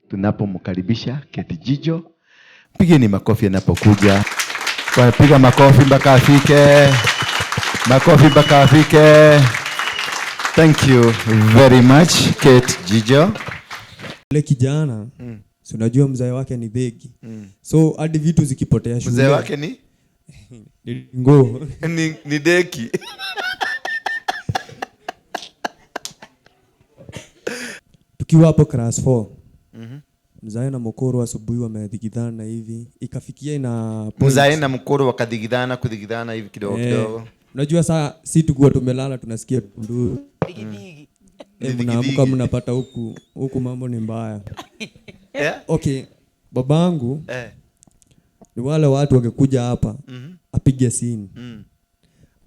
Tunapomkaribisha Kate Jijo, pigeni makofi anapokuja. Piga makofi mpaka afike. Makofi mpaka afike. Thank you very much, Kate Jijo. Ule kijana, si unajua mzae wake ni begi. So hadi vitu zikipotea shule. Mzee wake ni? Ni ngo. Ni deki. Tukiwa hapo class 4. Mzae na mkoro asubuhi wamedhigidhana hivi. Ikafikia ina point. Mzae na mkoro wakadhigidhana, kudhigidhana hivi kidogo kidogo. Unajua saa si tukiwa tumelala tunasikia nduru. Mnaamka mnapata huku mambo ni mbaya. Okay, babangu ni wale watu wangekuja hapa apige scene.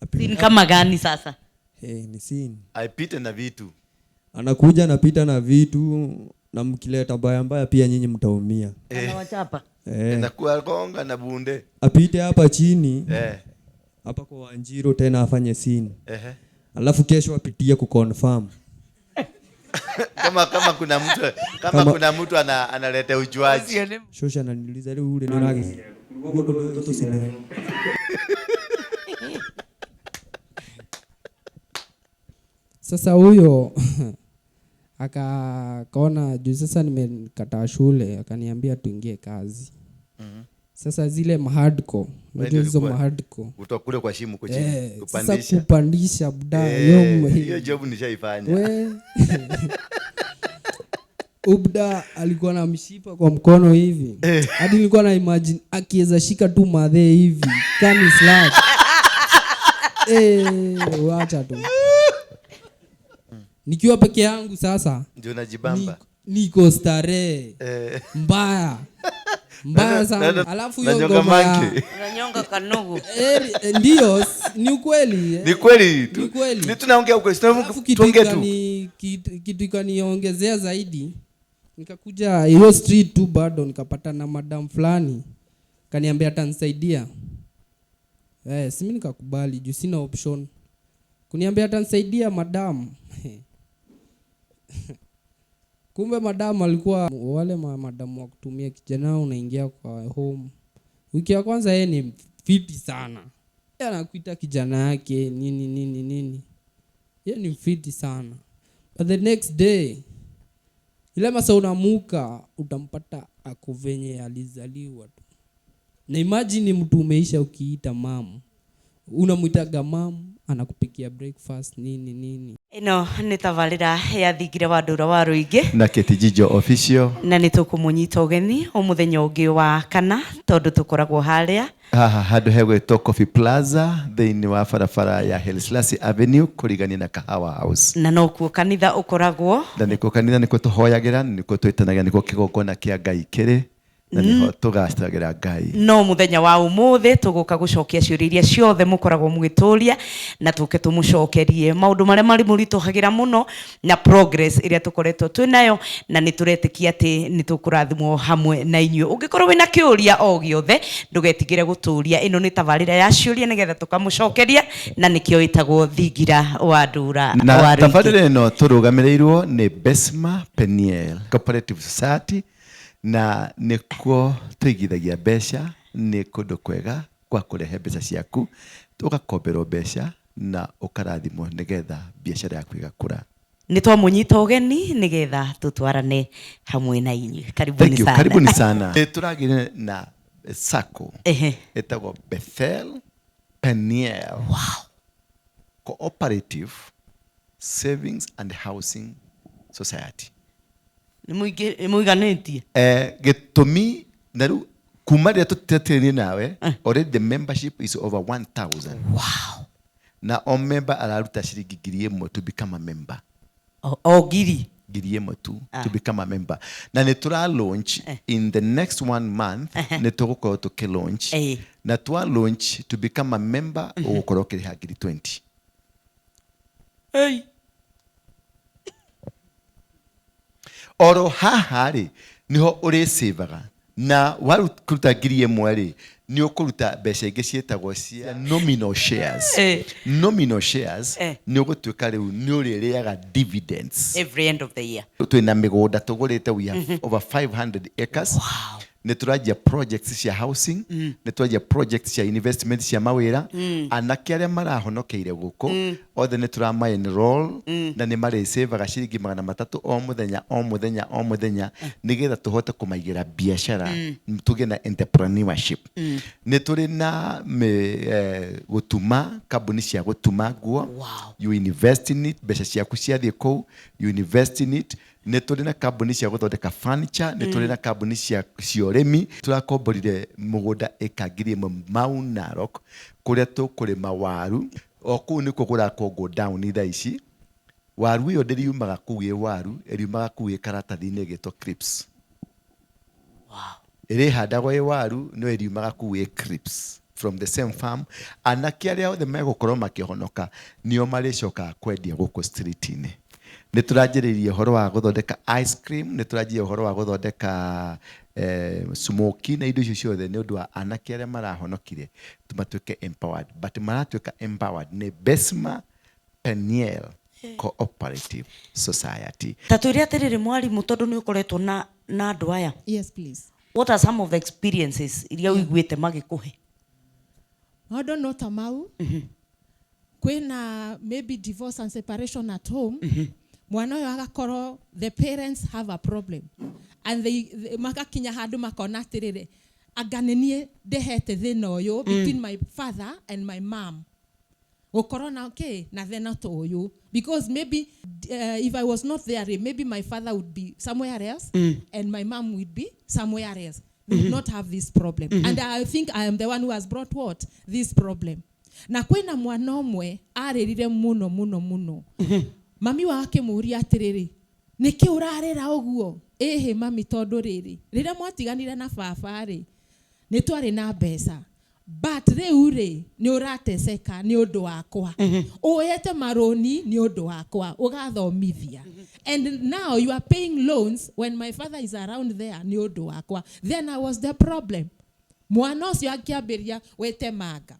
Apige. Scene kama gani sasa? Ni scene. Aipite na vitu. Anakuja anapita na vitu na mkileta mbaya mbaya pia nyinyi mtaumia. Anawachapa. Na kuwagonga na bunde. Apite hapa chini. Hapa kwa Wanjiru tena afanye scene. Alafu kesho apitie kuconfirm. Kama kuna mtu, kama kuna mtu analeta ujuaji. Shosha ananiuliza leo ule ni nani? Sasa huyo akaona juu sasa nimekataa shule, akaniambia tuingie kazi. Sasa zile mahardcore, Wewe unajua hizo ulikuwa mahardcore. Kutoka kule kwa shimo huko chini, Sasa kupandisha. kupandisha buda, Hiyo job nishaifanya. We. Ubda alikuwa na mshipa kwa mkono hivi. Hadi nilikuwa na imagine akiweza shika tu madhe hivi, kani slap. Wacha tu. Nikiwa peke yangu sasa. Ndio najibamba. Niko starehe. Mbaya. Mbaya sana. Alafu hiyo Nanyonga ngoma ya manke. Unanyonga kanugu. Ndio, ni ukweli, Ni kweli tu. Ni kweli. Ni tunaongea ukweli. Sina Alafu tuongee tu. kitu ikaniongezea zaidi. Nikakuja hiyo street tu bado nikapata na madam fulani. Kaniambia atanisaidia. Si mimi nikakubali juu sina option. Kuniambia atanisaidia madam. Kumbe madam alikuwa wale madam wa kutumia kijana unaingia kwa home. Wiki ya kwanza yeye ni fiti sana. Yeye anakuita kijana yake nini nini nini. Yeye ni fiti sana. But the next day ile masa unamuka utampata ako venye alizaliwa tu. Na imagine mtu umeisha ukiita mamu. Unamuitaga mamu anakupikia breakfast nini nini. Ino ni tabarira ya thingira wa ndura wa ruingi na Kate Jijo official. Na ni tukumunyita ugeni umuthenya ungi wa kana tondu tukoragwo haria haha handu hegwitwo Coffee Plaza thiini wa barabara ya Haile Selassie Avenue kurigania na Kahawa House. Na nokuo kanitha ukoragwo. Na nikuo kanitha nikuo tuhoyagira, nikuo twitanagira, nikuo kigongona kia Ngai kiri na niho tugacagira Ngai. No muthenya wa umuthi tuguka gucokia ciũria iria ciothe mukoragwo mugituria na tuke tumucokerie maundu maria mari murituhagira muno na progress iria tukoretwo twi nayo na ni turetikia ati ni tukurathimwo hamwe na inyuĩ. Ungikorwo wina kiuria o giothe ndugetigire guturia, ino ni tabarira ya ciũria nigetha tukamucokeria na nikio itagwo thingira wa ndura Na wa rũingĩ. tabarira ino turugamirirwo ni Besma Peniel Cooperative Society na nikuo tuigithagia mbeca, ni kundu kwega kwa kurehe mbeca ciaku, ugakomberwo mbeca na ukarathimwo nigetha biashara yaku igakura. Ni twamunyita ugeni nigetha tutwarane hamwe na inyuĩ. Karibuni Thank you. sana. Karibuni sana. Ni turagire na sacco etagwo Bethel Peniel. Wow. Cooperative Savings and Housing Society. Ni muiganĩtie? Gĩtũmi na rĩu kuma rĩrĩa tũtetĩrie nawe, already the membership is over 1,000. Wow. Na o member araruta ciringi ngiri ĩmwe to become a member. O ngiri? Ngiri ĩmwe tu to become a member. Na nĩ tũra launch in the next 1 month, nĩ tũgũkorwo tũkĩ launch. Na twa launch to become a member, ũgũkorwo ũkĩrĩha ngiri 20. Hey. Oro haha rĩ, niho ũrĩcĩvaga. Na waruta ngiri ĩmwe rĩ, Nĩ ũkũruta mbeca ingĩ ciĩtagwo cia nominal shares. Nominal shares, nĩ ũgũtuĩka rĩu nĩ ũrĩrĩaga dividends every end of the year. Twĩna mĩgũnda tũgũrĩte, we have over 500 acres. Nĩ tũranjia projects cia housing, nĩ tũranjia projects cia investment cia mawĩra. Anake arĩa marahonokeire gũkũ othe nĩ tũrama enroll na nĩ marĩcĩvaga ciringi 300 o mũthenya, o mũthenya, o mũthenya, nĩgetha tũhote kũmaigĩra biacara, tũgĩe na entrepreneurship. Nĩ tũrĩ na gũtuma, kambuni cia gũtuma nguo. You invest in it, mbeca ciaku ciathiĩ kũu, you invest in it. Nĩ tũrĩ na kambuni cia gũthondeka furniture, nĩ tũrĩ na kambuni cia ũrĩmi. Tũrakomborire mũgũnda ĩka 1,000 Mau Narok, kũrĩa tũkũrĩma waru. O kũu nĩkuo kũrakwo go down thaa ici. Waru ĩyo ndĩriumaga kũu ĩ waru, ĩriumaga kũu ĩ karatathi-inĩ ĩgĩtwo crisps. Ĩrĩhandagwo ĩ waru, no ĩriumaga kũu ĩ crisps from the same farm. Anake arĩa othe megũkorwo makĩhonoka nĩo marĩcokaga kwendia gũkũ street-inĩ. Nĩ tũranjĩrĩirie ũhoro wa gũthondeka ice cream, nĩ tũranjĩrĩria ũhoro wa gũthondeka smoky na indo icio ciothe, nĩ ũndũ wa anake arĩa marahonokire matuĩke empowered. But maratuĩka empowered nĩ Besma Peniel Cooperative Society. Ta twĩre atĩrĩrĩ, mwarimũ, tondũ nĩ ũkoretwo na andũ aya, Yes, please. what are some of the experiences iria ũiguĩte magĩkũhe? Maũndũ no ta mau, kwĩna maybe divorce and separation at home. Mwana ũyũ agakorwo the parents have a problem and they magakinya handũ makona atĩrĩrĩ, anga nĩ niĩ ndehete thĩna ũyũ between my father and my mom, gũkorwo na okay na thĩna ta ũyũ, because maybe if I was not there, maybe my father would be somewhere else and my mom would be somewhere else. They would not have this problem, and I think I am the one who has brought what this problem. Na kwĩna mwana ũmwe arĩrire mũno mũno mũno. Mami wao akĩmũria atĩrĩrĩ, nĩkĩ ũrarĩra ũguo? Ĩhĩ mami, tondũ rĩrĩ, rĩrĩa mwatiganire na baba rĩ, nĩ twarĩ na mbeca, but rĩu rĩ, nĩ ũrateseka nĩ ũndũ wakwa, ũyete marũni nĩ ũndũ wakwa ũgathomithia, and now you are paying loans when my father is around there nĩ ũndũ wakwa. Then I was the problem. Mwana ũcio akĩambĩrĩria wetemanga.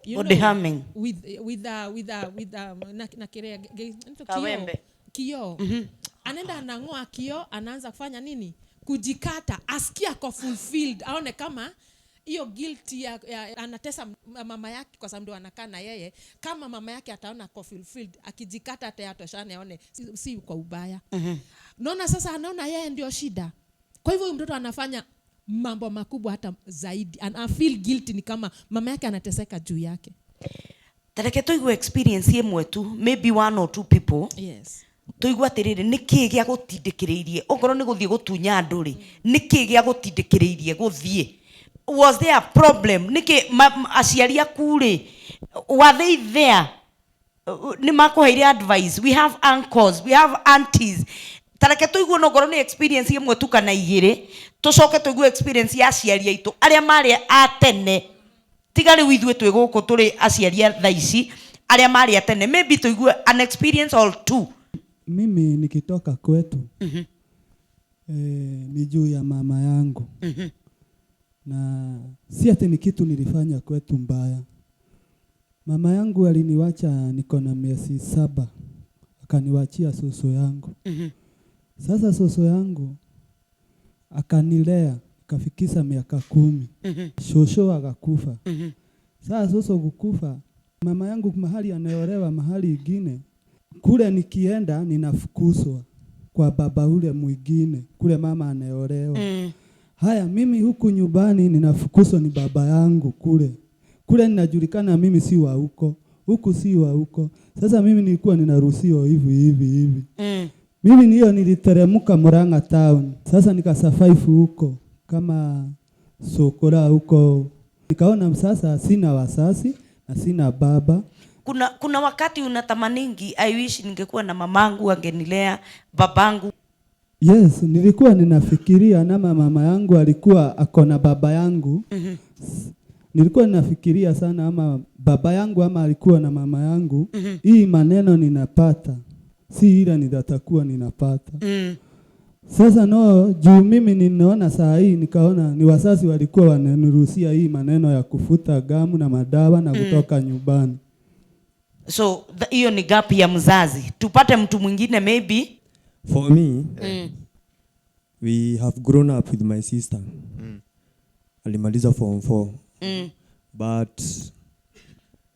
You Body harming. With na kĩrĩa nito Kawembe. Kioo. Anaenda anang'oa kioo, anaanza kufanya nini? Kujikata, asikia ako fulfilled, aone kama hiyo guilt ya anatesa mama yake kwa sababu ndio anakaa na yeye, kama mama yake ataona ako fulfilled akijikata, hata atoshane, aone si kwa ubaya. Naona sasa anaona yeye ndio shida. Kwa hivyo huyu mtoto anafanya mambo makubwa hata zaidi and I feel guilty, ni kama mama yake anateseka juu yake. Tareke tũigue experience ĩmwe tu, maybe one or two people. Yes. Tũigue atĩrĩrĩ, nĩ kĩĩ gĩa gũtindĩkĩrĩirie, okorwo nĩ gũthiĩ gũtunya andũ rĩ, nĩ kĩĩ gĩa gũtindĩkĩrĩirie gũthiĩ? Was there a problem? Nĩkĩ aciari aku rĩ, were they there? Nĩ makũheire advice? We have uncles, we have aunties. Tareke tũigue no ngorwo nĩ experience ĩmwe tu kana igĩrĩ, tũcoke tũigue experience ya aciari aitũ arĩa marĩ a tene. Tiga rĩu ithuĩ twĩ gũkũ tũrĩ aciari a thaa ici, arĩa marĩ a tene, maybe tũigue an experience or two. Mimi nikitoka kwetu, ni juu ya mama yangu, na si ati ni kitu nilifanya kwetu mbaya. Mama yangu aliniwacha niko na miezi 7, akaniwachia susu yangu. Sasa susu yangu akanilea ikafikisha miaka 10. Shosho akakufa. Sasa susu kukufa, mama yangu mahali anaolewa mahali ingine, kule nikienda ninafukuzwa kwa baba ule mwingine, kule mama anaolewa. Haya, mimi huku nyumbani ninafukuzwa ni baba yangu kule. Kule ninajulikana mimi si wa huko, huku si wa huko. Sasa mimi nilikuwa ninaruhusiwa hivi hivi hivi. Mimi niyo niliteremka Murang'a town. Sasa nikasurvive huko kama sokora huko. Nikaona sasa sina wasasi na sina baba. Kuna wakati unatamaningi, I wish ningekuwa na mamangu angenilea, babangu. Yes, nilikuwa ninafikiria nama mama yangu alikuwa ako na baba yangu. Nilikuwa ninafikiria sana ama baba yangu ama alikuwa na mama yangu. Hii maneno ninapata, si ila nitatakuwa ninapata. Sasa no, juu mimi ninaona saa hii nikaona ni wazazi walikuwa wananiruhusia hii maneno ya kufuta gamu na madawa na kutoka nyumbani. So hiyo ni gap ya mzazi. Tupate mtu mwingine maybe. For me, we have grown up with my sister. Alimaliza form 4. But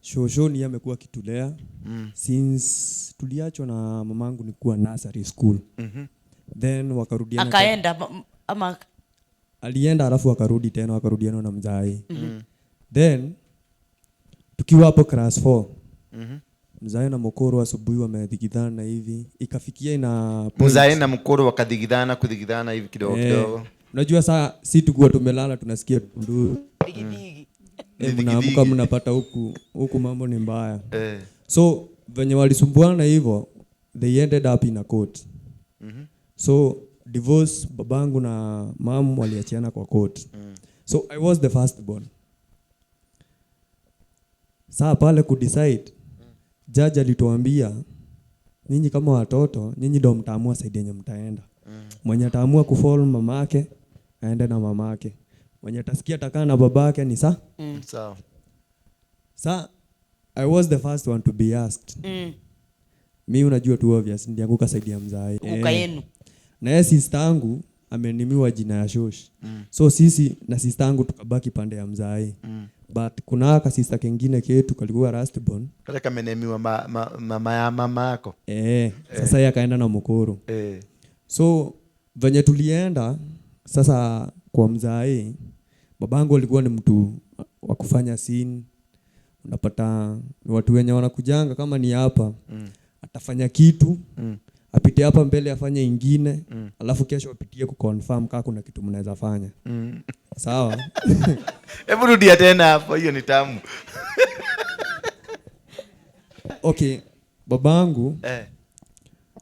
shosho ni amekuwa akitulea since tuliachwa na mamangu nikuwa nursery school. Then wakarudiana. Akaenda ama alienda alafu akarudi tena, wakarudiana na mzai. Then tukiwa hapo class 4. Mzai na mokoro asubuhi wamedhigidhana hivi, ikafikia ina point. Mzai na mokoro wakadhigidhana kudigidhana hivi kidogo kidogo. Unajua saa si tukuwa tumelala tunasikia nduru. Mnaamka mnapata huku mambo ni mbaya. So venye walisumbuana hivyo, they ended up in a court. So divorce, babangu na mamu waliachiana kwa court. So I was the first born. Saa pale kudecide, judge alituambia nyinyi kama watoto, nyinyi ndio mtaamua side yenye mtaenda. Mwenye ataamua kufollow mamake aende na mamake. Mwenye atasikia atakaa na babake ni sa. Sawa. Sa I was the first one to be asked. Mi unajua tu obvious nilianguka side ya mzae. Kuka yenu. Na yeye sister yangu amenimiwa jina ya shosh. So sisi na sister yangu tukabaki pande ya mzae. But kuna aka sister kengine ketu kalikuwa last born. Kale kamenemiwa mama ya mama yako. Sasa yeye akaenda na mokoro. So venye tulienda sasa kwa mzae, babangu alikuwa ni mtu wa kufanya scene. Unapata ni watu wenye wanakujanga kama ni hapa. Atafanya kitu, apite hapa mbele afanye ingine, alafu kesho apitie kuconfirm kama kuna kitu mnaweza fanya. Sawa? Hebu rudia tena hapo, hiyo ni tamu. Okay, babangu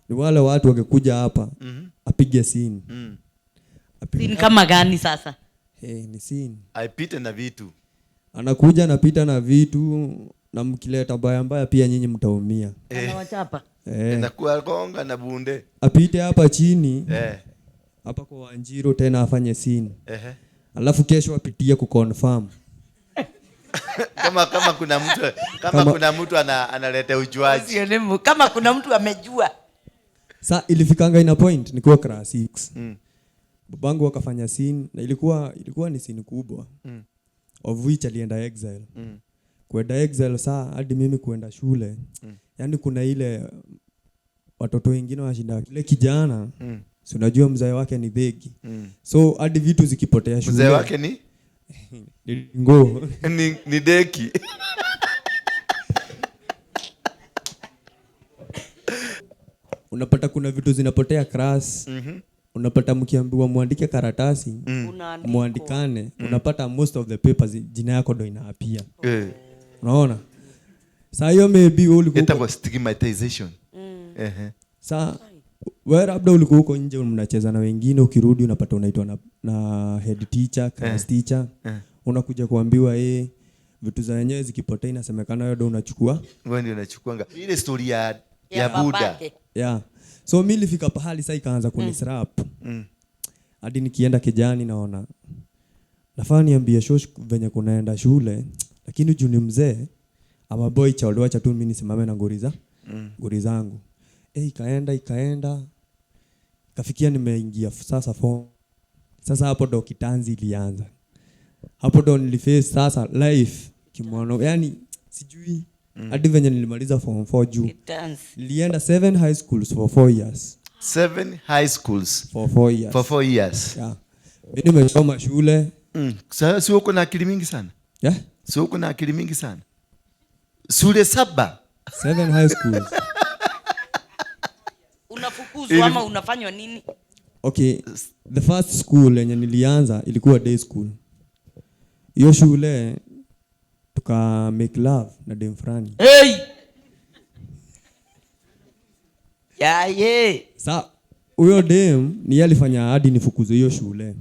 ni wale watu wangekuja hapa apige scene. Scene kama gani sasa? Ni scene. Aipite na vitu. Anakuja anapita na vitu, na mkileta baya mbaya pia nyinyi mtaumia. Anawachapa. Inakuwa gonga na bunde. Apite hapa chini. Hapa kwa Wanjiru tena afanye scene. Alafu kesho apitie kuconfirm. Kama kuna mtu, kama kuna mtu analeta ujuaji. Kama kuna mtu amejua. Sa ilifikanga ina point nilikuwa class 6. Babangu akafanya scene na ilikuwa ni scene kubwa. Of which alienda exile. Kuenda exile saa hadi mimi kuenda shule. Yaani kuna ile watoto wengine wanashinda ile kijana. Si unajua mzee wake ni dhegi. So hadi vitu zikipotea shule. Mzee wake ni ni ngo. Ni deki. Unapata kuna vitu zinapotea class. Unapata mkiambiwa muandike karatasi, muandikane, unapata most of the papers jina yako ndo inaapia. Unaona? Saa hiyo maybe ulikuwa itakuwa stigmatization. Saa wewe labda ulikuwa huko nje mnacheza na wengine, ukirudi unapata unaitwa na head teacher, class teacher. Unakuja kuambiwa vitu za wenyewe zikipotea inasemekana wewe ndio unachukua. Wewe ndio unachukua. Ile story ya Buddha. Yeah. So mimi nilifika pahali sasa ikaanza kunisrap. Hadi nikienda kijani naona nafaa niambie shosh venye kunaenda shule, lakini juu ni mzee ama boy child, wacha tu mimi nisimame na ngori zangu. Ikaenda kafikia nimeingia sasa form. Sasa hapo ndo kitanzi ilianza. Hapo ndo niliface sasa life kimwano, yani sijui hadi venye nilimaliza form 4 juu. Nilienda 7 high schools for 4 years. 7 high schools for 4 years. For 4 years. Yeah. Mimi nimesoma shule. Sasa si uko na akili mingi sana? Yeah. Si uko na akili mingi sana? Shule 7. 7 high schools. Unafukuzwa ama unafanywa nini? Okay, the first school yenye nilianza ilikuwa day school. Hiyo shule tuka make love na dem fulani. Hey! Yeah, yeah. Sa huyo dem ni alifanya hadi nifukuzwe hiyo shule.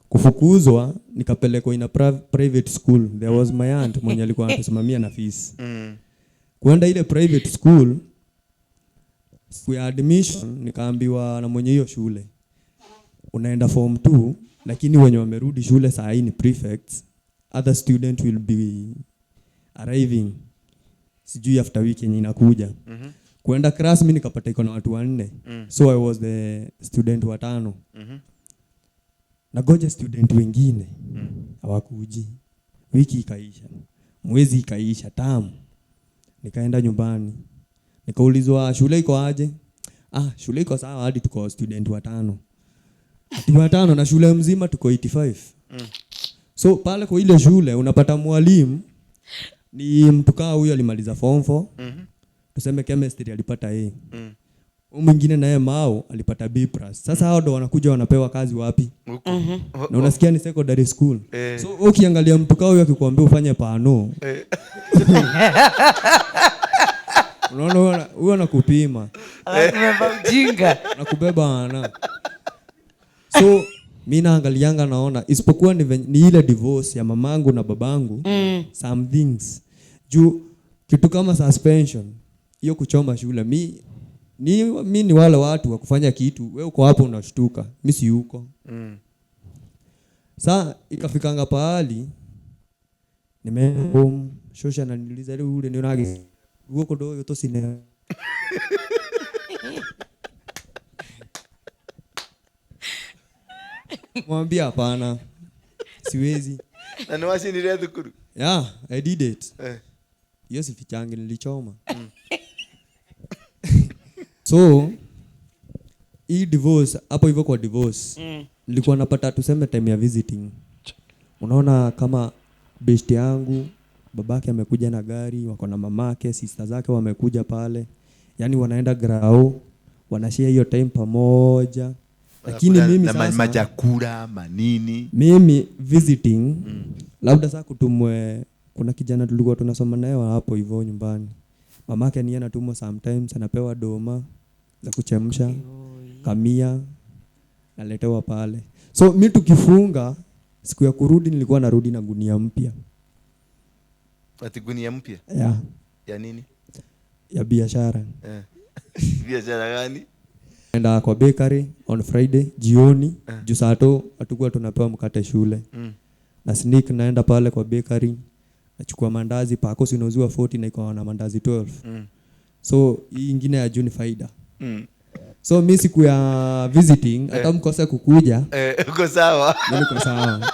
Kufukuzwa nikapelekwa in a private school. There was my aunt mwenye alikuwa anatusimamia na fees. Kuenda ile private school siku ya admission nikaambiwa na mwenye hiyo shule, Unaenda form 2, lakini wenye wamerudi shule saa hii ni prefects. Other student will be arriving sijui after week yenye inakuja. Kuenda class mi nikapata iko na watu wanne. So I was the student watano. Nagoja student wengine, hawakuji. Wiki ikaisha, mwezi ikaisha, term. Nikaenda nyumbani, nikaulizwa shule iko aje? Ah, shule iko sawa, hadi tuko student watano. Ati watano na shule mzima tuko 85. So pale kwa ile shule unapata mwalimu ni mtu kaa huyo alimaliza form 4. Tuseme chemistry alipata A. Huyu mwingine naye Mao alipata B+. Sasa hao ndo wanakuja wanapewa kazi wapi? Huko. Na unasikia ni secondary school. Eh. So ukiangalia mtu kaa huyo akikwambia ufanye pano. Unaona huyo anakupima. Anakubeba ujinga. Anakubeba ana. So mi naangalianga naona isipokuwa ni ile divorce ya mamangu na babangu. Some things. Juu kitu kama suspension, hiyo kuchoma shule, mi ni wale watu wa kufanya kitu, wewe uko hapo unashtuka, mi si yuko. Sa ikafikanga pahali nimeenda home, shosha ananiuliza ile ule ndio nagi. Guoko ndo yoto sine. Mwambia hapana. Siwezi. Na ni washi ni thukuru. Yeah, I did it. Hiyo sifichangi nilichoma. So hii divorce hapo hivyo kwa divorce. Nilikuwa napata tuseme time ya visiting. Unaona kama best yangu babake amekuja na gari, wako na mamake, sister zake wamekuja pale. Yaani wanaenda grao, wanashare hiyo time pamoja. Lakini Wanakula mimi na sasa majakura, manini. Mimi visiting, labda sasa kutumwe, kuna kijana tulikuwa tunasoma naye hapo hivyo nyumbani. Mamake ni anatumwa sometimes, anapewa doma za kuchemsha, kamia, naletewa pale. So mi tukifunga siku ya kurudi nilikuwa narudi na gunia mpya. Ati gunia mpya? Yeah. Ya nini? Ya biashara. Biashara gani? Enda kwa bakery on Friday jioni, juu saa tu hatukuwa tunapewa mkate shule. Na sneak naenda pale kwa bakery, nachukua mandazi, pako si unauziwa 40 na iko na mandazi 12. So hii ingine ya juu ni faida. So mi siku ya visiting, hata mkose kukuja, Uko sawa. Mi niko sawa.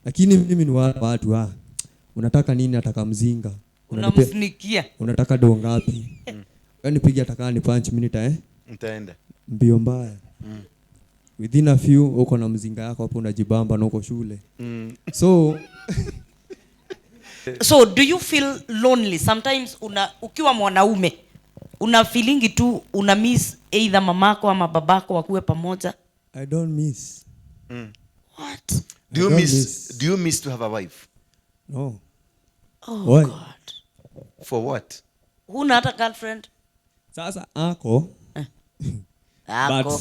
Lakini mimi ni wale watu, unataka nini? Nataka mzinga. Unamsnikia. Unataka do ngapi? Wewe nipige hata kama ni punch minute, Nitaenda. Mbio mbaya. Within a few uko na mzinga yako hapo unajibamba na uko shule. So So do you feel lonely sometimes? Ukiwa mwanaume una feeling tu una miss either mamako ama babako wakuwe pamoja? I don't miss. What? Do I don't miss. you miss to have a wife? No. Oh, Why? God. For what? Huna hata girlfriend? Sasa ako. Ako. But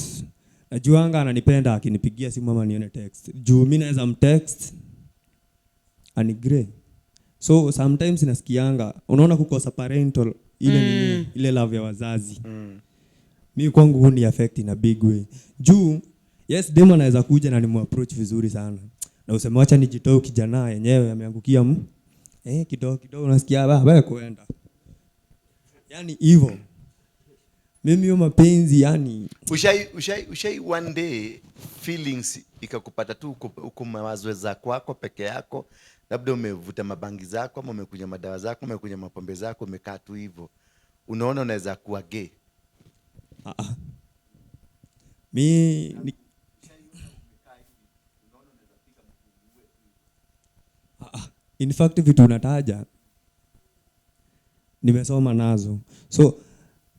najuanga ananipenda akinipigia simu ama nione text. Juu mimi naweza mtext anigree. So sometimes nasikianga unaona kukosa parental ile nini, ile love ya wazazi. Mimi kwangu huni affect in a big way. Juu yes, demo anaweza kuja na nimuapproach vizuri sana. Na useme acha nijitoe kijana yenyewe ameangukia kidogo kidogo unasikia baba kwenda. Yaani hivyo. Mimi hiyo mapenzi yani Ushai one day feelings ikakupata tu uko mawazo za kwako peke yako, labda umevuta mabangi zako ama umekunywa madawa zako, umekunywa mapombe zako, umekaa tu hivyo. Unaona unaweza kuwa gay? Ah, ah. Mi ni Ah, ah. In fact vitu unataja nimesoma nazo. So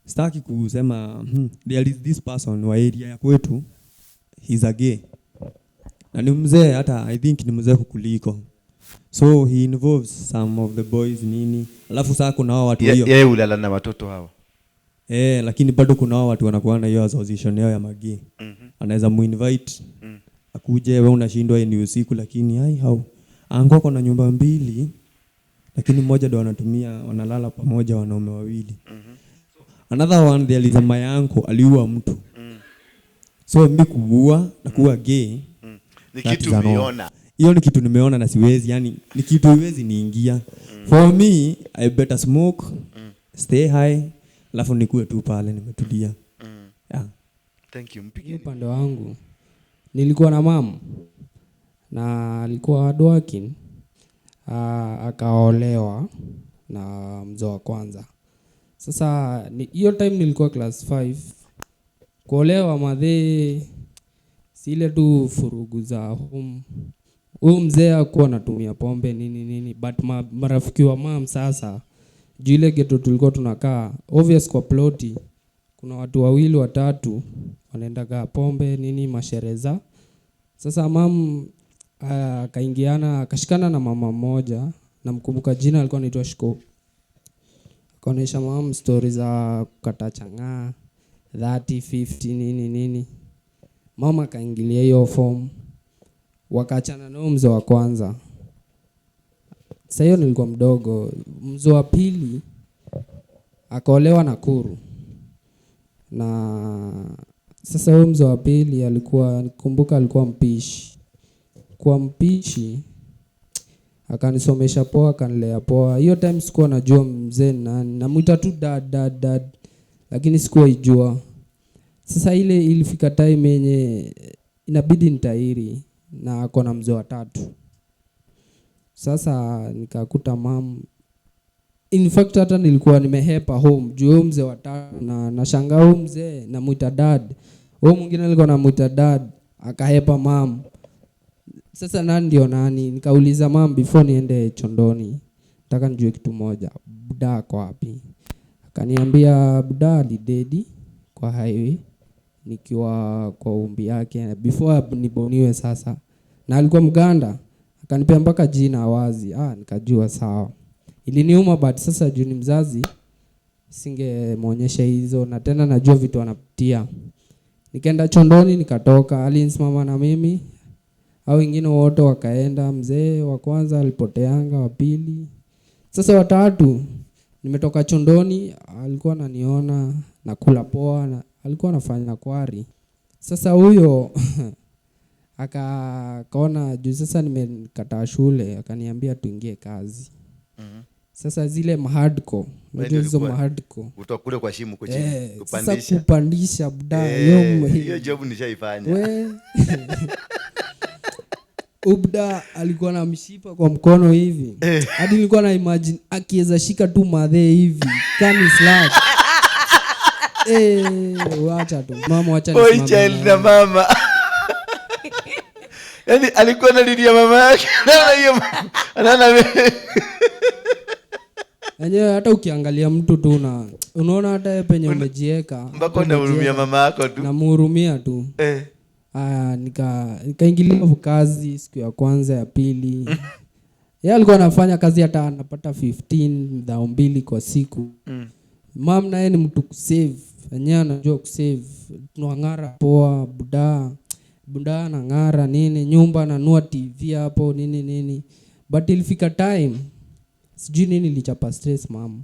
sitaki kusema, there is this person wa area ya kwetu, he's a gay. Na ni mzee, hata I think ni mzee kukuliko. So he involves some of the boys nini. Alafu sasa kuna hao watu hiyo. Yeye hulala na watoto hao. Lakini bado kuna hao watu wanakuwa na hiyo association yao ya magi. Anaweza muinvite. Akuje, wewe unashindwa ni usiku, lakini ai hao. Ango ako na nyumba mbili, lakini mmoja ndo anatumia, wanalala pamoja wanaume wawili. Another one, there is a my uncle aliua mtu. So mi kuua na kuwa gay, Ni that kitu is a no. umeona. Hiyo ni kitu nimeona na siwezi, yani ni kitu iwezi niingia. For me, I better smoke, stay high, alafu nikuwe tu pale nimetulia. Yeah. Thank you. Mpigeni. Upande wangu nilikuwa na mama na alikuwa hardworking. Akaolewa na mzee wa kwanza. Sasa hiyo time nilikuwa class 5. Kuolewa madhe, si ile tu furugu za home. Huyu mzee hakuwa anatumia pombe nini nini, but marafiki wa mam sasa, juu ile ghetto tulikuwa tunakaa, obvious kwa ploti kuna watu wawili watatu wanaendaga pombe nini mashereza. Sasa mam akaingiana, akashikana na mama mmoja, namkumbuka jina, alikuwa anaitwa Shiko. Akaonyesha mam story za kukata chang'aa 30 50 nini nini. Mama akaingilia hiyo form, wakaachana nao mzee wa kwanza. Sasa hiyo nilikuwa mdogo. Mzee wa pili akaolewa Nakuru. Na sasa huyo mzee wa pili alikuwa, nikumbuka alikuwa mpishi. Kwa mpishi akanisomesha poa, akanilea poa. Hiyo time sikuwa najua mzee ni nani. Namuita tu dad, dad, dad. Lakini sikuwa ijua. Sasa ile ilifika time yenye inabidi nitairi na ako na mzee wa tatu. Sasa nikakuta mam, in fact hata nilikuwa nimehepa home juu huyo mzee wa tatu, na nashangaa huyo mzee namuita dad. Huyo mwingine alikuwa namuita dad, akahepa mam. Sasa nani ndio nani? Nikauliza mam before niende chondoni, nataka nijue kitu moja, buda ako wapi? Akaniambia buda alidedi kwa highway nikiwa kwa umbi yake before niboniwe sasa. Na alikuwa Mganda, akanipea mpaka jina wazi. Nikajua sawa. Iliniuma, but sasa juu ni mzazi singemuonyesha hizo, na tena najua vitu anapitia. Nikaenda chondoni nikatoka, alinisimama na mimi au wengine wote wakaenda. Mzee wa kwanza alipoteanga, wa pili, sasa watatu. Nimetoka chondoni, alikuwa ananiona nakula poa, na alikuwa anafanya kwari. Sasa huyo akaona juu sasa nimekataa shule, akaniambia tuingie kazi. Sasa zile mahardcore, Wewe unajua hizo ulikuwa mahardcore. Kutoka kule kwa shimo huko chini, Sasa kupandisha. kupandisha buda, hiyo Hiyo job nishaifanya. We. Ubda alikuwa na mshipa kwa mkono hivi. Hadi nilikuwa na imagine akiweza shika tu madhe hivi, kani slap. Wacha tu. Mama, wacha Boy nisimame child na na mama. Yaani alikuwa analilia mama yake. Anaona hiyo anaona Enyewe hata ukiangalia mtu tu na unaona hata yeye penye umejieka, mpaka unahurumia mama yako tu. Namhurumia tu. Nikaingilia kazi siku ya kwanza, ya pili. Yeye alikuwa anafanya kazi hata anapata 15 dhao mbili kwa siku. Mam naye ni mtu kusave. Enyewe anajua kusave. Tunang'ara poa, buda. Buda anang'ara nini, nyumba ananua TV hapo nini nini. But ilifika time sijui nini ilichapa stress mam.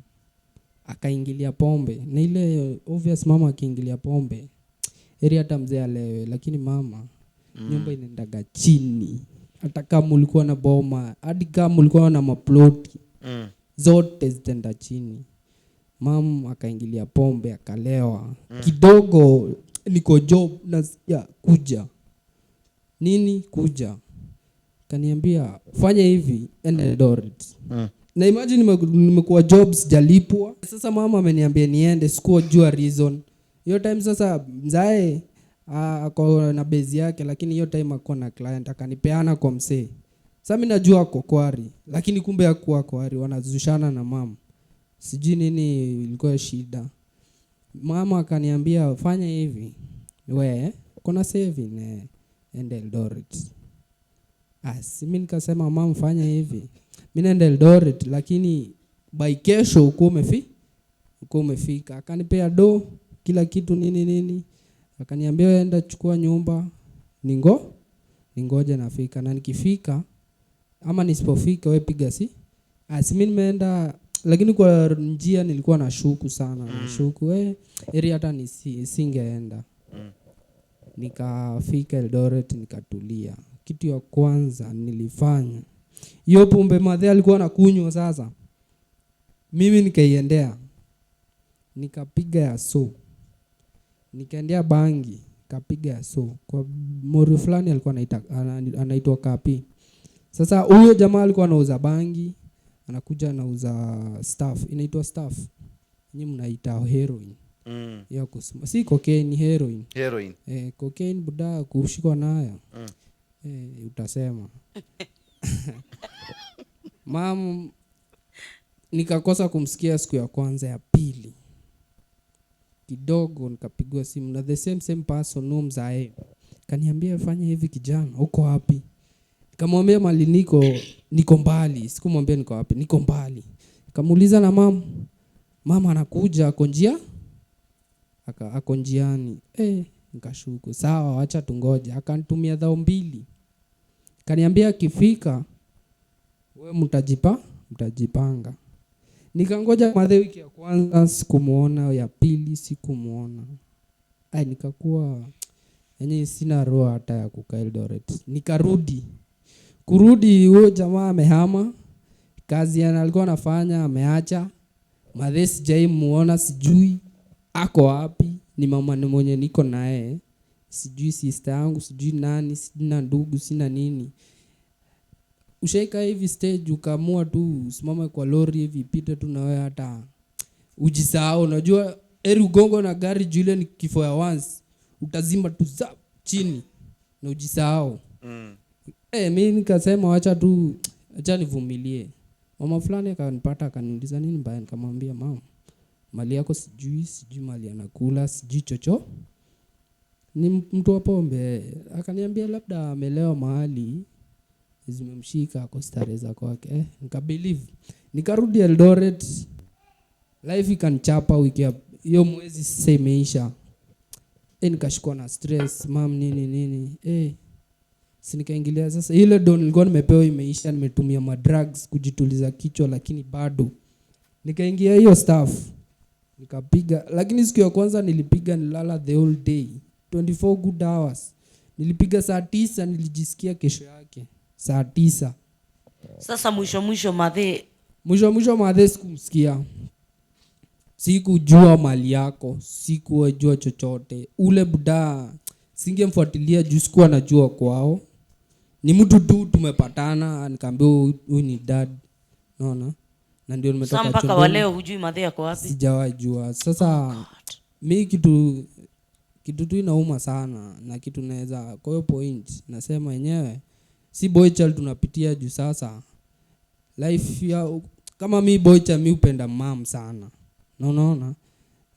Akaingilia pombe. Na ile obvious mama akiingilia pombe, heri hata mzee alewe, lakini mama nyumba inaendaga chini. Hata kama ulikuwa na boma, hadi kama ulikuwa na maploti, zote zitaenda chini. Mam akaingilia pombe akalewa. Kidogo niko job nasikia kuja. Nini kuja? Kaniambia fanya hivi, enda Eldoret. Na imagine nimekuwa job sijalipwa. Sasa mama ameniambia niende, sikuwa jua reason. Hiyo time sasa mzae, ako na base yake, lakini hiyo time hakuwa na client, akanipeana kwa msee. Sasa mimi najua ako kwari, lakini kumbe hakuwa kwari, wanazushana na mama. Sijui nini ilikuwa shida. Mama akaniambia fanya hivi, we kuna saving, enda Eldoret. Si mimi nikasema mama fanya hivi, mimi naenda Eldoret, lakini by kesho uko umefika. Akanipea do kila kitu nini nini. Akaniambia wewe enda chukua nyumba, ningoje nafika, na nikifika ama nisipofika wewe piga si. Si mimi nimeenda, lakini kwa njia nilikuwa nashuku sana, nashuku, eri hata singeenda. Nikafika Eldoret nikatulia. Kitu ya kwanza nilifanya, hiyo pombe madhe alikuwa anakunywa sasa, mimi nikaiendea, nikapiga ya so, nikaendea bangi, kapiga ya so kwa mori fulani alikuwa anaitwa Kapi. Sasa huyo jamaa alikuwa anauza bangi, anakuja anauza stuff, inaitwa stuff, nyinyi mnaita heroin. Ya kusema si cocaine, ni heroin. Heroin. Cocaine buda kushikwa nayo. Utasema. Mam, nikakosa kumsikia siku ya kwanza, ya pili kidogo nikapigwa simu na the same person, no mzae, kaniambia fanya hivi kijana, uko wapi? Nikamwambia mali niko mbali. Sikumwambia niko wapi, niko mbali. Nikamuuliza na mama, mama anakuja, ako njia? Ako njiani. Nikashuku, sawa acha tungoje. Akanitumia 2,000. Kaniambia akifika wewe mtajipanga. Nikangoja madhe wiki ya kwanza sikumuona, ya pili sikumuona. Nikakuwa yani sina roho hata ya kukaa Eldoret. Nikarudi. Kurudi huyo jamaa amehama, kazi alikuwa anafanya ameacha. Madhe sijaimuona, sijui ako wapi, ni mama ni mwenye niko naye, sijui sister yangu, sijui nani, sina ndugu, sina nini. Ushaika hivi stage ukaamua tu usimame kwa lori hivi ipite tu na wewe hata ujisahau. Unajua heri ugongo na gari juu ile ni kifo ya once, utazima tu zap chini na ujisahau. Mimi nikasema acha tu, acha nivumilie. Mama fulani akanipata akaniuliza nini mbaya, nikamwambia mama mali yako sijui, sijui mali anakula, sijui chocho, ni mtu wa pombe. Akaniambia labda amelewa mahali zimemshika ako starehe za kwake. Nikabelieve. Nikarudi Eldoret, life ikanichapa wiki ya hiyo mwezi sasa imeisha. Nikashikwa na stress, mam nini nini. Si nikaingilia sasa ile don nilikuwa nimepewa imeisha, nimetumia ma drugs kujituliza kichwa, lakini bado nikaingia hiyo staff nikapiga. Lakini siku ya kwanza nilipiga, nilala the whole day 24 good hours. Nilipiga saa 9, nilijisikia kesho yake saa 9. Sasa mwisho madhe, mwisho madhe sikumsikia. Sikujua mali yako, sikujua chochote. Ule buda singemfuatilia juu sikuwa najua kwao. Ni mtu tu tumepatana, nikamwambia huyu ni dad. Unaona? Na ndio nimetoka mpaka chumbani. wa leo hujui madhe yako wapi? Sijawajua. Sasa mimi kitu tu inauma sana na kitu naweza kwa hiyo point nasema yenyewe si boy child tunapitia juu sasa life ya kama mi boy child mi upenda mom sana. Na unaona?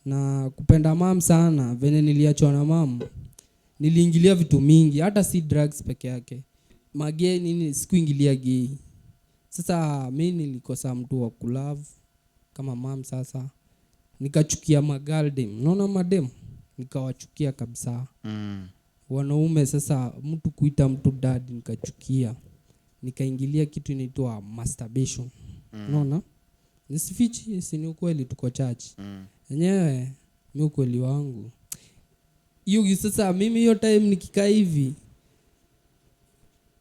Na kupenda mom sana vene niliachwa na mom niliingilia vitu mingi, hata si drugs peke yake. Magei nini sikuingilia gay. Sasa mi nilikosa mtu wa kulove kama mom sasa. Nikachukia magaldem. Unaona madem? Nikawachukia kabisa. Wanaume sasa mtu kuita mtu dad nikachukia. Nikaingilia kitu inaitwa masturbation. Unaona? Nisifichi, si ni ukweli tuko church. Yenyewe ni ukweli wangu. Hiyo sasa mimi hiyo time nikikaa hivi,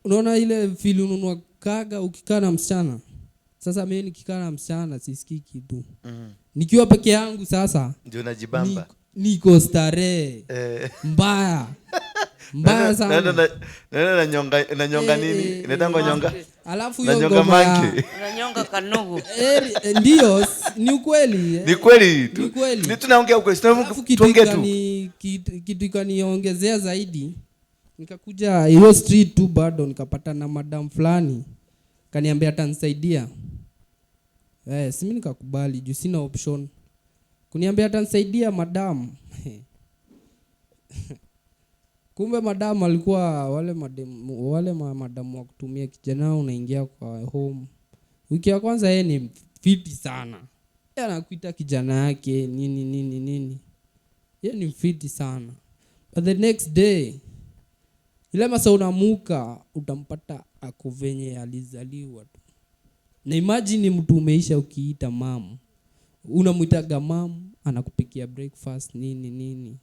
unaona ile feel ununua kaga ukikaa na msichana. Sasa mimi nikikaa na msichana sisikii kitu. Nikiwa peke yangu sasa ndio najibamba. Niko starehe. Mbaya. Mbaya sana. Na nyonga nini? Inaitangwa nyonga. Alafu Na hiyo nyonga ngoma ya monkey. Unanyonga kanugu. Ndio, ni ukweli. Ni kweli tu. Ni kweli. Ni tunaongea ukweli. Alafu Tuongee tu. kitu ikaniongezea zaidi. Nikakuja hiyo street tu bado nikapata na madam fulani. Kaniambia atanisaidia. Si mimi nikakubali juu sina option. Kuniambia atanisaidia madam. Kumbe madam alikuwa wale madam, wale madam wa kutumia kijana unaingia kwa home. Wiki ya kwanza yeye ni fiti sana. Yeye anakuita kijana yake nini nini nini. Yeye ni fiti sana. But the next day ile masaa unamuka utampata ako venye alizaliwa tu. Na imagine mtu umeisha ukiita mam. Unamuitaga mam, anakupikia breakfast nini nini.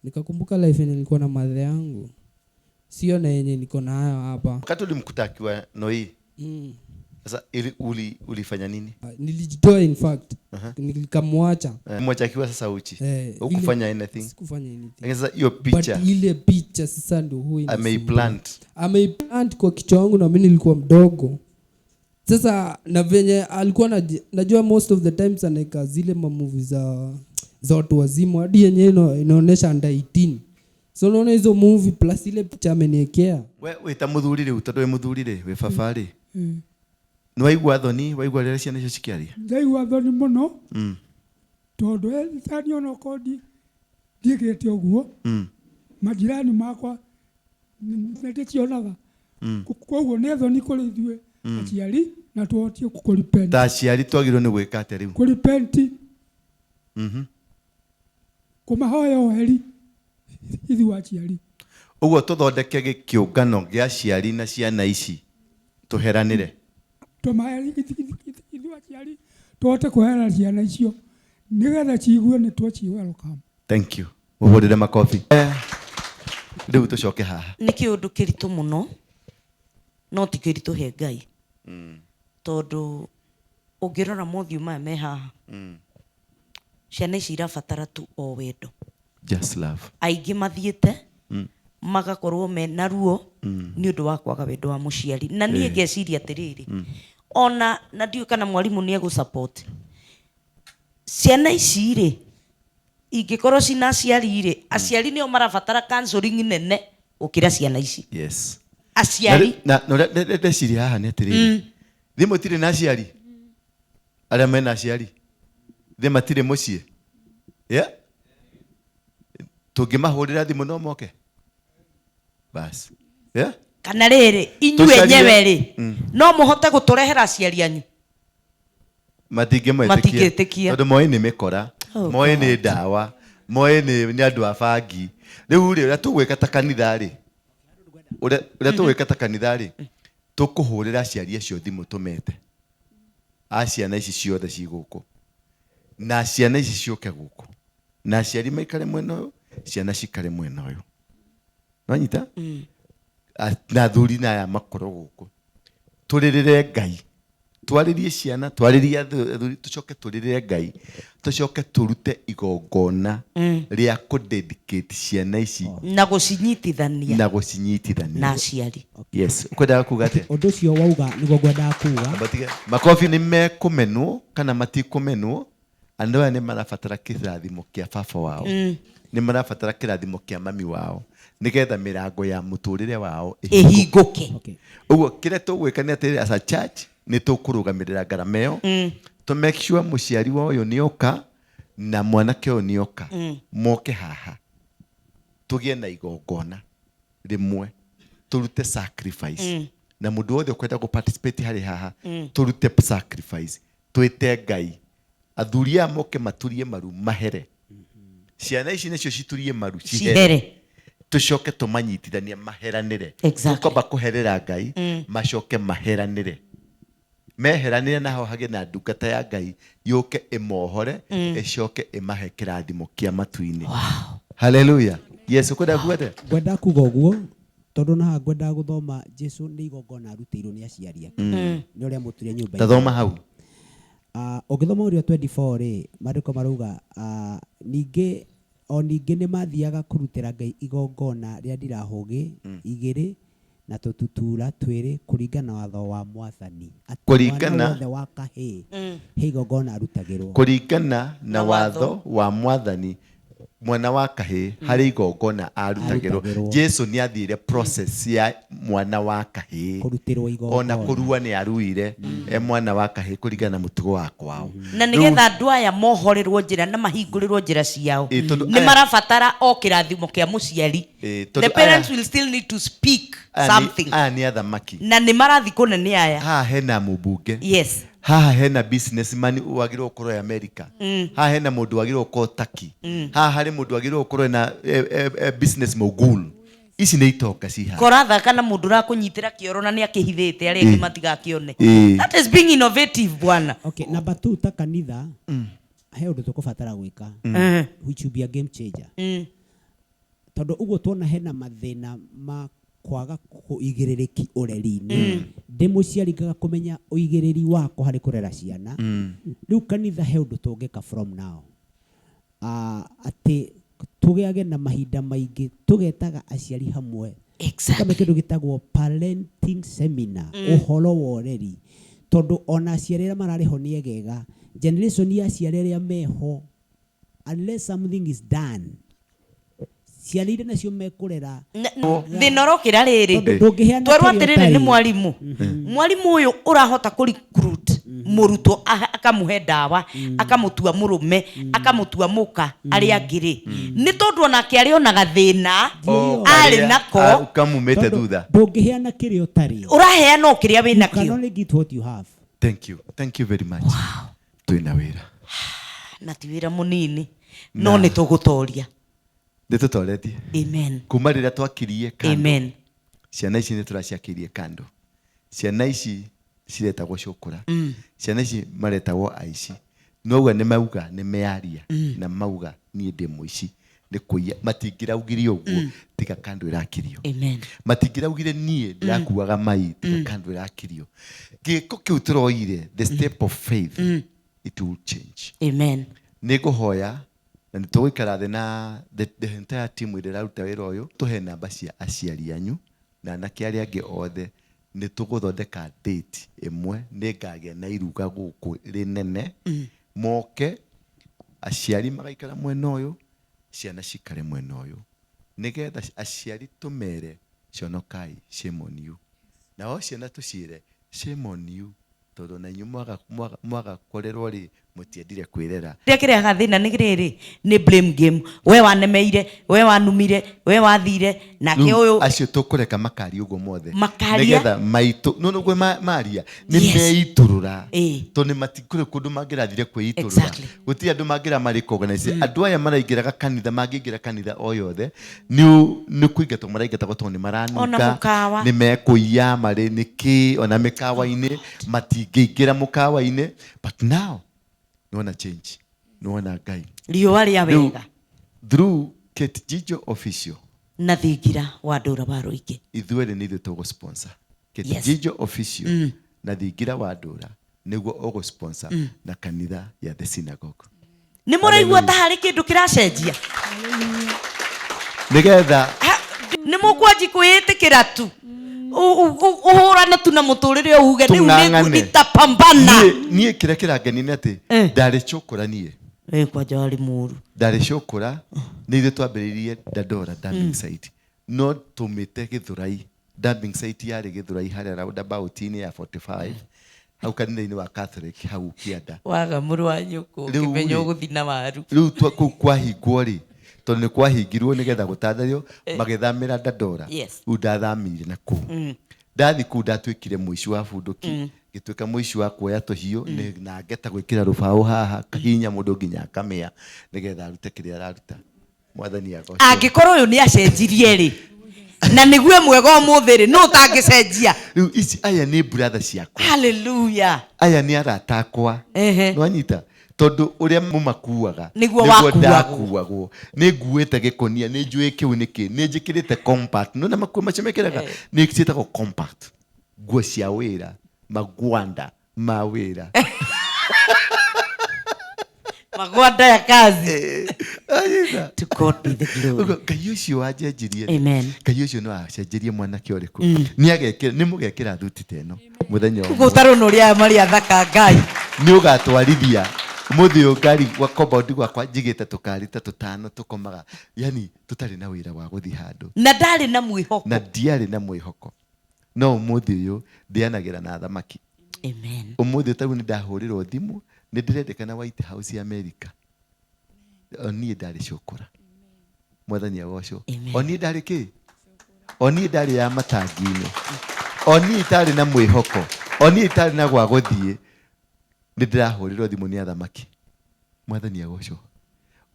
Nikakumbuka life yenye nilikuwa na madhe yangu, sio na yenye niko nayo hapa. Wakati ulimkuta akiwa Noi, sasa ulifanya nini? Nilijitoa in fact. Nikamwacha. Mwacha akiwa sasa uchi. Hukufanya anything. Sikufanya anything. Lakini sasa hiyo picha. But ile picha sasa ndio huwa inasumbua. Ameiplant. Ameiplant kwa kichwa wangu na mimi nilikuwa mdogo. Sasa na venye alikuwa najua most of the times anaika zile ma movie za watu wazima hadi yenyewe inaonyesha under 18. So unaona hizo movie plus ile picha ameniwekea. Wewe ta muthuri riu tondu we muthuri ri we baba ri. Ni waigua thoni, waigua rĩrĩa ciana icio cikĩaria? Ndaigua thoni mũno. Tondũ ethani ona okorwo ndiĩkĩte ũguo, majirani makwa nĩndĩcionaga. Koguo nĩ thoni kũrĩ ithuĩ aciari na tũhotie kũrepent. Ta aciari twagĩrĩirwo nĩ gwĩka atĩa rĩu? Kũrepent. Kũmahoya ũheri ithuĩ aciari. Ũguo tũthondeke gĩkĩũngano gĩa aciari na ciana ici tũheranĩre. Ithuĩ aciari tũhote kũhera ciana icio nĩgetha ciigue nĩ twaci welcome. Thank you. Mũhũrĩre makobi. Rĩu tũcoke haha. Nĩ kĩũndũ kĩritũ mũno no ti kĩritũ he Ngai. Tondũ ũngĩrora mothiũ maya me haha, ciana ici irabatara tu o wendo. Just love. Aingĩ mathiĩte magakorwo mena ruo nĩ ũndũ wa kwaga wendo wa mũciari. Na niĩ ngeciria atĩrĩrĩ, ona na ndiũĩ kana mwarimũ nĩ egũ-support. Ciana ici rĩ, ingĩkorwo cina aciari rĩ, aciari nĩo marabatara counseling nene gũkĩra ciana ici. Yes. Aciari. Na ndeciria haha nĩ atĩrĩrĩ, thĩ mũtirĩ na aciari? Arĩa mena aciari thĩ matirĩ mũciĩ? Yeah? Tũngĩmahũrĩra thimũ no moke? Bas. Yeah? Kana rĩrĩ, inyuĩ enyewe rĩ, no mũhote gũtũrehera aciari anyu? Matingĩmetĩkia. Tondũ moĩ nĩ mĩkora, moĩ nĩ ndawa, moĩ nĩ andũ a bangi. Rĩu rĩ, ũrĩa tũgwĩka ta kanitha rĩ, ũrĩa tũgwĩka ta kanitha rĩ, tũkũhũrĩra aciari acio thimũ tũmete a ciana ici ciothe ci gũkũ, na ciana ici ciũke gũkũ, na aciari maikare mwena ũyũ, ciana cikare mwena ũyũ. Nĩwanyita? Na athuri na aya makorwo gũkũ. Tũrĩrĩre Ngai. Twarĩrie ciana, twarĩrie athuri, tũcoke tũrĩrĩre Ngai, tũcoke tũrute igongona rĩa kũ-dedicate ciana ici na gũcinyitithania. Na gũcinyitithania. Na aciari. Yes. Ũkwendaga kuga atĩa? Ũndũ ũcio wauga nĩguo ngwendaga kuga. Makobi nĩ mekũmenwo kana matikũmenwo, andũ aya nĩ marabatara kĩrathimo kĩa baba wao. Nĩ marabatara kĩrathimo kĩa mami wao nĩgetha mĩrango ya mũtũrĩre wao ĩhingũke. Ũguo kĩrĩa tũgwĩka nĩ atĩrĩrĩ, as a church nĩ tũkũrũgamĩrĩra ngarama ĩyo, to make sure mũciari wa ũyũ nĩoka na mwanake ũyũ nĩoka, moke haha tũgĩe na igongona rĩmwe, tũrute sacrifice, na mũndũ wothe ũkwenda kũ participate harĩ haha, tũrute sacrifice, twĩte Ngai athuri aya moke maturie maru mahere, ciana ici nĩcio citurie maru cihere, tũcoke tũmanyitithanie maheranĩre. Tũkwamba kũherera Ngai, macoke maheranĩre. Meheranĩre naho hagĩe na ndungata ya Ngai yũke ĩmohore, ĩcoke ĩmahe kĩrathimo kĩa matu-inĩ. Hallelujah. Yes, ũkwenda kuga atĩa? Ngwenda kuga ũguo tondũ na haha ngwendaga gũthoma Jesu nĩ igongona arutĩirwo nĩ aciari ake, nĩ ũrĩa mũtuire nyũmba. Tathoma hau. Ũngĩthoma ũrĩa 24 rĩ, maandĩko marauga ningĩ o ningĩ nĩ mathiaga kũrutĩra Ngai igongona rĩa ndirahũgĩ igĩrĩ na tũtutura twĩrĩ kũringana na watho wa Mwathani. Kũringana wothe wa kahĩĩ he igongona arutagĩrwo. Kũringana na watho wa Mwathani, mwana wa kahĩĩ harĩ igongona arutagĩrwo. Jesu nĩ athire process ya mwana wa kahĩĩ kũrutĩrwo igongona, ona kũrua nĩ aruire e mwana wa kahĩĩ kũringana na mũtugo wa kwao, na nĩgetha andũ aya mohorerwo njĩra na mahingũrĩrwo njĩra ciao nĩ marabatara o kĩrathimo kĩa mũciari. The parents will still need to speak something. Aya nĩ athamaki na nĩ marathi kũnene aya. Haha hena mũmbunge. Yes. Haha hena businessman wagĩrĩirwo gũkorwo e America. Haha hena mũndũ wagĩrĩirwo gũkorwo Turkey. Haha harĩ mũndũ wagĩrĩirwo gũkorwo na business mogul. Ici nĩ itonga ci haha. Korathaka na mũndũ ũrakũnyitĩra kĩoro na nĩ akĩhithĩte arĩa angĩ matigakĩone. That is being innovative bwana. Okay, number 2 ta kanitha he ũndũ tũkũbatara gwĩka, which will be a game changer. Tondũ ũguo tuona hena mathĩna ma kwaga kũigĩrĩrĩki ũreri-inĩ, ndĩ mũciari ngaga kũmenya ũigĩrĩri wakwa harĩ kũrera ciana. Rĩu kanitha he ũndũ tũngĩka from now, atĩ tũgĩage na mahinda maingĩ tũgetaga aciari hamwe, tũkame kĩndũ gĩtagwo parenting seminar, ũhoro wa ũreri, tondũ ona aciari arĩa mararĩ ho nĩ egega, generation ya aciari arĩa meho, unless something is done, ciana iria nacio mekũrera. Thĩna ũrokĩra rĩrĩ. Tondũ ndũngĩheana Twerwo kĩrĩa atĩrĩrĩ, nĩ ũtarĩ. Mwarimũ, mwarimũ ũyũ ũrahota kũ recruit mũrutwo, akamũhe ndawa, akamũtua mũrũme, akamũtua mũka arĩa angĩ rĩ, nĩ tondũ onake arĩ ona gathĩna O arĩ karĩa, nako. Kamumĩte Tondũ thutha. ndũngĩheana kĩrĩa ũtarĩ. Ũraheana o kĩrĩa wĩ You can nakĩo. only get what you have. Thank you, thank you very much. Twĩna wĩra. Na ti wĩra mũnini, no nĩ tũgũtoria. Nĩ tũtoretie. Amen. Kuma rĩrĩa twakirie kando, Amen. ciana ici nĩ tũraciakĩrie kando. Ciana ici ciretagwo cũkũra, ciana ici maretagwo aici, noguo nĩ mauga, nĩ mearia na mauga niĩ ndĩ mũici nĩ kũiya. Matingĩraugire ũguo tiga kando ĩrakirio. Amen. Matingĩraugire niĩ ndĩrakuaga mai tiga kando ĩrakirio. Gĩko kĩu tũroire, the step of faith, it will change. Amen. Nĩ ngũhoya na nĩ tũgũikara thĩ na the entire team ĩrĩa ĩraruta wĩra ũyũ, tũhe namba cia aciari anyu na anake arĩa angĩ othe. Nĩ tũgũthondeka date ĩmwe, nĩ ngagĩa na iruga gũkũ rĩnene, moke aciari magaikara mwena ũyũ, ciana cikare mwena ũyũ, nĩgetha aciari tũmere conokai, shame on you, nao ciana tũciĩre shame on you, tondũ na inyuĩ mwaga kũrerwo rĩ, mũtiendire kwĩrera. Kĩrĩa kĩrehaga thĩna nĩ rĩrĩ, nĩ blame game. We wanemeire, we wanumire, we wathire nake. Rĩu Ũyũ acio tũkũreka makaria ũguo mothe. Makaria. Nĩgetha maitũ no nĩguo maria nĩ meitũrũra, tondũ nĩ matikũrĩ kũndũ mangĩrathire kwĩitũrũra. Gũtirĩ andũ mangĩra marĩ andũ aya maraingĩraga kanitha, mangĩingĩra kanitha o yothe nĩ kũingatwo maraingatagwo tondũ nĩ Ona maranunga. mũkawa. Nĩ mekũiya marĩ nĩkĩ, ona mĩkawa-inĩ matingĩingĩra mũkawa-inĩ, but now nĩwona change, nĩwona Ngai. Riũa rĩa Rĩu, wega. Through Kate Jijo Official na thingira wa ndũra wa rũingĩ, ithuerĩ nĩ ithuĩ tũgũ-sponsor Kate Jijo Official na thingira wa ndũra nĩguo ũgũ-sponsor na kanitha ya The Synagogue. Nĩ mũraigua ta harĩ kĩndũ kĩracenjia? Nĩgetha Nĩ mũkwanji kwĩĩtĩkĩra tu, ũhũrane tu na mũtũrĩre, uge rĩu Tũng'ang'ane. Nitapambana. Niĩ kĩrĩa kĩrangenia nĩ atĩ ndarĩ cũkũra niĩ. Kwanja warĩ mũru. Ndarĩ cũkũra, nĩ ithuĩ twambĩrĩirie Dandora dumping site, no tũmĩte Gĩthũrai. Dumping site yarĩ Gĩthũrai harĩa roundabout-inĩ ya 45 hau kanitha-inĩ wa Catholic hau kĩanda. Waga mũrũ wa nyũkũ. Rĩu ũkĩmenya rĩ, ũgũthi na waru. Rĩu kũu kwahingwo rĩ, tondũ nĩ kwahingirwo nĩgetha gũtandario, magĩthamĩra Dandora. Rĩu ndathamĩire na kũu, ndathi kũu ndatuĩkire mũici wa bunduki, ngĩtuĩka mũici wa kuoya tũhiũ na ngeta gwĩkĩra rũbaũ haha, kahihinya mũndũ nginya akamĩa nĩgetha arute kĩrĩa araruta. Mwathani agocwo. Angĩkorwo ũyũ nĩ acenjirie rĩ, na nĩgue mwega ũmũthĩ rĩ, nũ ũtangĩcenjia? Rĩu ici aya nĩ brother ciakwa. Haleluya. Aya nĩ arata akwa. Nĩwanyita, tondũ ũrĩa mũmakuaga Nĩguo wakuagwo. Ndakuagwo. Nĩ nguĩte gĩkonia, nĩ njũĩ kĩu nĩkĩ, nĩ njĩkĩrĩte compact. Nĩwona makuo macio mekĩraga, nĩ ciĩtagwo compact, nguo cia wĩra, magwanda ma wĩra. Magwanda ya kazi. Anyita? To God be the glory. Ũguo, Ngai ũcio wanjenjirie, Amen. Ngai ũcio no acenjerie mwanake ũrĩkũ. Nĩ agekĩra, nĩ mũgekĩra thuti ta ĩno mũthenya ũmwe. Gũtarũ ũrĩa aya marĩ athaka Ngai. Nĩ ũgatwarithia mũthĩ ũyũ ngari gwa compound gwakwa, njigĩte tũkari ta tũtano tũkomaga, yani tũtarĩ na wĩra wa gũthiĩ handũ. Na ndarĩ na mwĩhoko. Na ndiarĩ na mwĩhoko, no ũmũthĩ ũyũ ndĩanagĩra na thamaki. Amen. Ũmũthĩ tarĩu nĩ ndahũrĩrwo thimũ, nĩ ndĩrendekana White House ya America. O niĩ ndarĩ cũkũra, Mwathani agocwo. Amen. O niĩ ndarĩ kĩ, o niĩ ndarĩ ya matangi-inĩ, o niĩ itarĩ na mwĩhoko, o niĩ itarĩ na gwa gũthiĩ, nĩ ndĩrahũrĩrwo thimũ nĩ athamaki. Mwathani agocwo.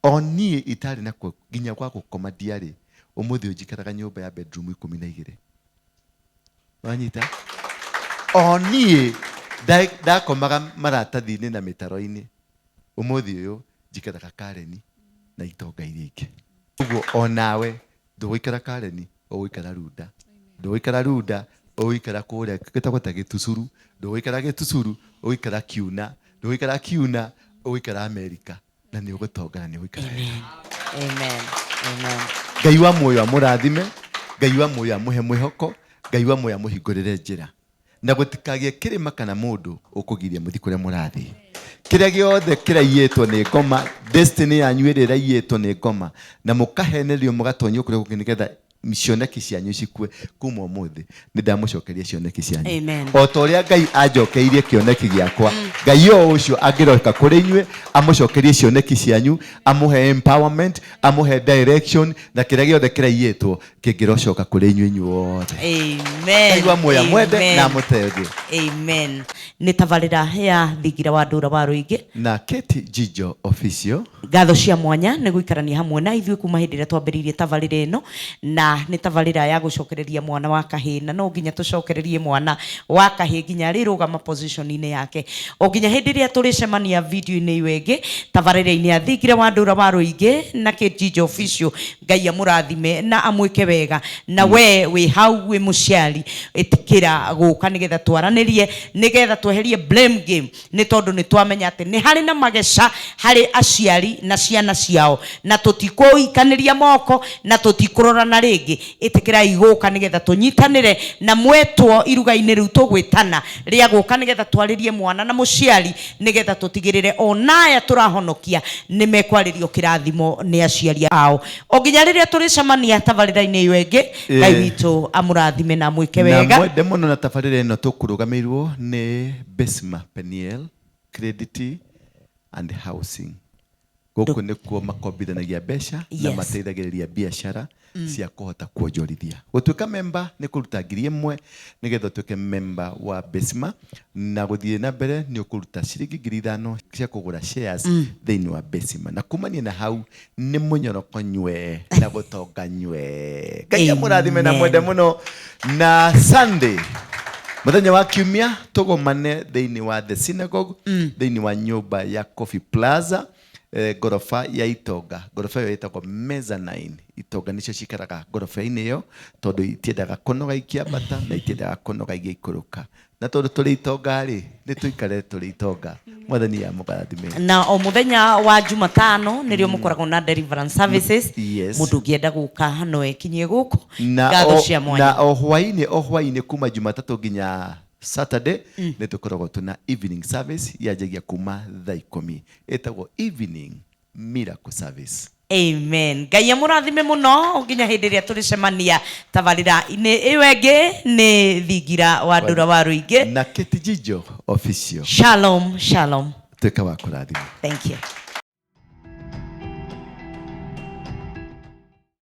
O niĩ itarĩ na nginya gwa gũkoma ndiarĩ, ũmũthĩ ũyũ njikaraga nyũmba ya bedroom 12. Wanyita? O niĩ ndakomaga maratathi-inĩ na mĩtaro-inĩ, ũmũthĩ ũyũ njikaraga Kareni na itonga iria ingĩ. Ũguo o nawe Ndũgũikara Kareni, ũgũikara Runda. Ndũgũikara Runda, ũgũikara kũrĩa gĩtagwo ta Gĩtucuru. Ndũgũikara Gĩtucuru, ũgũikara Kiuna. Ndũgũikara Kiuna, ũgũikara Amerika. Na nĩ ũgũtonga na nĩ ũgũikara wega. Amen. Amen. Ngai wa muoyo amũrathime, Ngai wa muoyo amũhe mwĩhoko, Ngai wa muoyo amũhingũrĩre njĩra. Na gũtikagĩe kĩrĩma kana mũndũ ũkũgiria mũthiĩ kũrĩa mũrathiĩ. Kĩrĩa gĩothe kĩraiyĩtwo nĩ ngoma, destiny yanyu ĩrĩa ĩraiyĩtwo nĩ ngoma, na mũkahenererio mũgatonyio kũrĩa kũngĩ nĩgetha cioneki cianyu cikue. Kuma ũmũthĩ nĩ ndamũcokeria cioneki cianyu. Amen. O ta ũrĩa Ngai anjokeirie kĩoneki gĩakwa, Ngai o ũcio angĩroka kũrĩ inyuĩ amũcokerie cioneki cianyu, amũhe empowerment, amũhe direction, na kĩrĩa gĩothe kĩraiyĩtwo kĩngĩrocoka kũrĩ inyuĩ inyuothe. Amen. Ngai wa muoyo amwende Amen. na amũteithie. Amen. Nĩ tabarĩra ya Thingira wa Ndũra wa Rũingĩ. Na Kate Jijo Official. Ngatho cia mwanya nĩ gũikarania hamwe na ithuĩ kuma hĩndĩ ĩrĩa twambĩrĩirie tabarĩra ĩno, na nĩ tabarĩra ya gũcokereria mwana wa kahĩĩ, na no nginya tũcokererie mwana wa kahĩĩ nginya arĩrũgama position-inĩ yake, o nginya hĩndĩ ĩrĩa tũrĩcemania video-inĩ ĩyo ĩngĩ tabarĩra-inĩ ya Thingira wa Ndũra wa Rũingĩ na Kate Jijo Official. Ngai amũrathime na amwĩke wega, na we wĩ hau wĩ mũciari, ĩtĩkĩra gũka nĩgetha twaranĩrie, nĩgetha tweherie blame game, nĩ tondũ nĩ twamenya atĩ nĩ harĩ na mageca harĩ aciari na ciana ciao, na tũtikũikanĩria moko na tũtikũrorana rĩngĩ. Ĩtĩkĩrai gũka nĩgetha tũnyitanĩre na mwetwo iruga-inĩ rĩu tũgwĩtana rĩa gũka nĩgetha twarĩrie mwana na mũciari, nĩgetha tũtigĩrĩre onaya tũrahonokia nĩ mekwarĩrio kĩrathimo nĩ aciari ao. O nginya rĩrĩa tũrĩcemania tabarĩra-inĩ ĩyo ĩngĩ, Ngai witũ amũrathime na amwĩke Na wega. mwende mũno na tabarĩra ĩno tũkũrũgamĩirwo nĩ Besma Peniel Credit and Housing. Gũkũ nĩkuo makombithanagia mbeca na mateithagĩrĩria biacara cia kũhota kuonjorithia. Gũtuĩka member nĩ kũruta 1,000 nĩgetha ũtuĩke member wa Besma, na gũthiĩ na mbere nĩ ũkũruta ciringi 5,000 cia kũgũra shares thĩinĩ wa Besma, na kumania na hau nĩ mũnyoroko nywe na gũtonga nywe. Ngai amũrathime na mwende mũno. Na Sunday mũthenya wa kiumia tũgomane thĩinĩ wa The Synagogue, thĩinĩ wa nyũmba ya Coffee Plaza, ngoroba ya Itonga. Ngoroba ĩyo ĩtagwo mezzanine. Itonga nĩcio cikaraga ngoroba-inĩ ĩyo, tondũ itiendaga kũnoga ikĩambata na itiendaga kũnoga igĩikũrũka. Na tondũ tũrĩ itonga rĩ, nĩ tũikare tũrĩ itonga. Mwathani amũrathime. Na o mũthenya wa Jumatano nĩrĩo mũkoragwo na deliverance services. Mũndũ ũngĩenda gũka no ekinyie gũkũ. Ngatho cia mwanya. Na o hwaĩ-inĩ kuma Jumatatũ nginya Saturday nĩ tũkoragwo tũna evening service yanjagia kuma thaa 10, ĩtagwo evening miracle service. Amen. Ngai amũrathime mũno nginya hĩndĩ ĩrĩa tũrĩcemania tabarĩra-inĩ ĩyo ĩngĩ. Nĩ Thingira wa Ndũra wa Rũingĩ na Kate Jijo Official. Shalom, shalom. Tuĩka wa kũrathimwo. Thank you.